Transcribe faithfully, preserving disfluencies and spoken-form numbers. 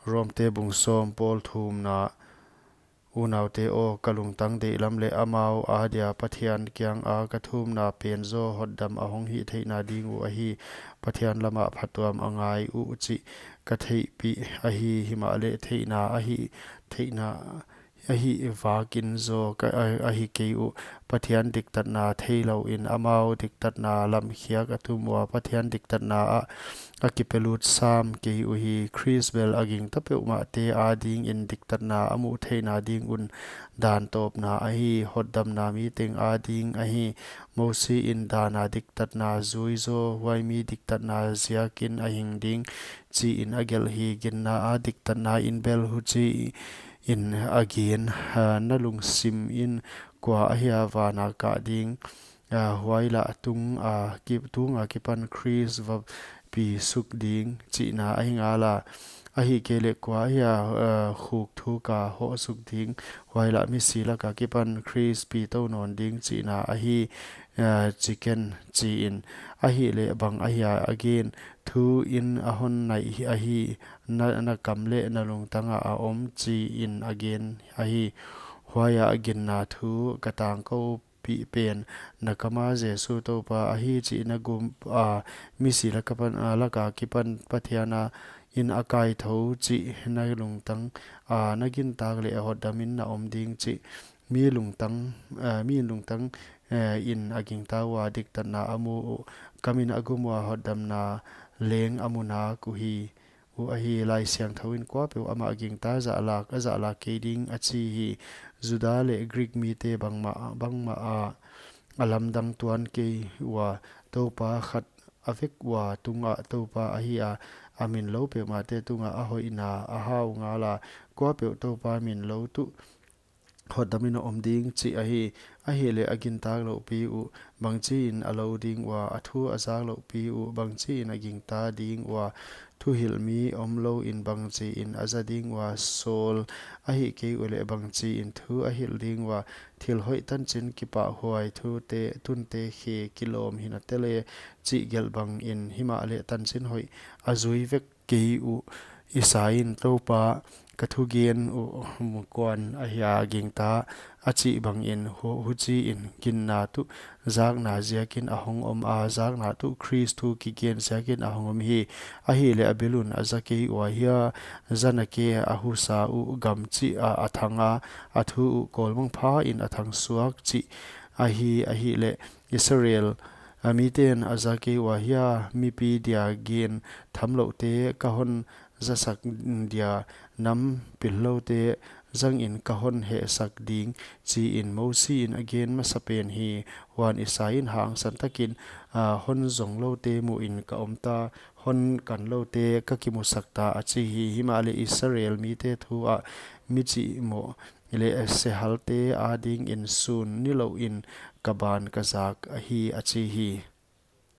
Romte bung sawm, Paul thumna. Unaute aw, ka lungtang deihlam leh amau adia Pathian kianga ka thumna pen zaw hotdam a hong hih theihna ding uh ahi. Pathian lamah phatuam a ngai uh chih ka theihpih ahi, himahleh theihna ahi, theihna ahi vakin zaw ka, a, ahi kei uh. Pathian diktatna theilouin amau diktatna lamkhiak a tum ua, Pathian diktatna ah a kipelut sam kei uhi. Khrist bel a gingta peuhmahte adingin diktatna a muh theihna ding un dan tawpna ahi, hotdamna mi teng ading ahi. Mosi in dan a diktatna zui zaw, huai mi diktatna ziakin a hing ding, chiin a gelh hi. Ginna a diktatna in bel huchiin a gen, ah, na lungsim in kua ahia vana kah ding, ah, huai lah tung, ah, ki, tunga kipan Khrist va pi suk ding chihna ahi ngala. Ahihkeileh kua ahia, ah, khuk thuka hoh suk ding, huai lah misi laka kipan Khrist pi tou nawn ding chihna ahi, ah, chi ken, chiin. Ahihleh bang ahia a gen? Thu in a hon naih ahi, na, na kam leh na lungtanga a om, chiin a gen ahi. Huaia ginna thu ka tangkoupih pen, na kama Jesu Toupa ahi chih na gum, ah, misi laka pan, ah, laka kipan Pathiana in a kaithou chih na lungtang, ah, na gintak leh hotdamin na om ding chih. Mi lungtang, ah, mi lungtang, eh, in a gingta ua diktatna a mu uh, kamin a gum ua hotdamna leng a mu nak uhi. Uh ahi. Laisiangthou in kuapeuh amah a gingta zahlak, a zahlak kei ding a chi hi. Juda leh Greek mite bangmah, bangmah a, a lamdang tuan kei ua, Toupa khat a vek ua tungah Toupa ahi a, a min lou peuhmahte tungah a hoihna a hau ngala. Kuapeuh Toupa min lou tuh hotdamin a om ding chih ahi. Ahihleh a gintak louhpi uh, bangchiin a lou ding ua? A thu a zak louhpi uh, bangchiin a gingta ding ua? Thuhilh mi omlouin bangchiin a za ding ua? Saul ahih kei uleh bangchiin thu a hilh ding ua? Thil hoih tanchin kipahhuai thute, tunte khe kilawm hina tele, chih gelh bangin. Himahleh tanchin hoih a zui vek kei uh. Isai in, Toupa, ka thugen uh kuan ahia gingta, a chih bangin, hu-, huchiin ginna tuh zakna ziakin a hong om a, zakna tuh Khrist thu kigen ziakin a hong om hi. Ahihleh a bil un a za kei ua hia? Zana ke a husa uh gam chih a, a thang a, a thu uh kawlmang phain a thang suak chih ahi. Ahihleh Israel a miten a za kei ua hia? Mipi dia gen thamlouhte ka hon zasak dia, nam pilloute zangin ka hon hehsak ding, chiin Mosi in a gen masapen hi. Huan Isai in hangsan takin, ah, hon zongloute muhin ka omta, hon kanloute ka kimusak ta, a chi hi. Himahleh Israel mite thu ah michih moh leh sehalte adingin sun nilouin ka ban ka zak ahi, a chi hi.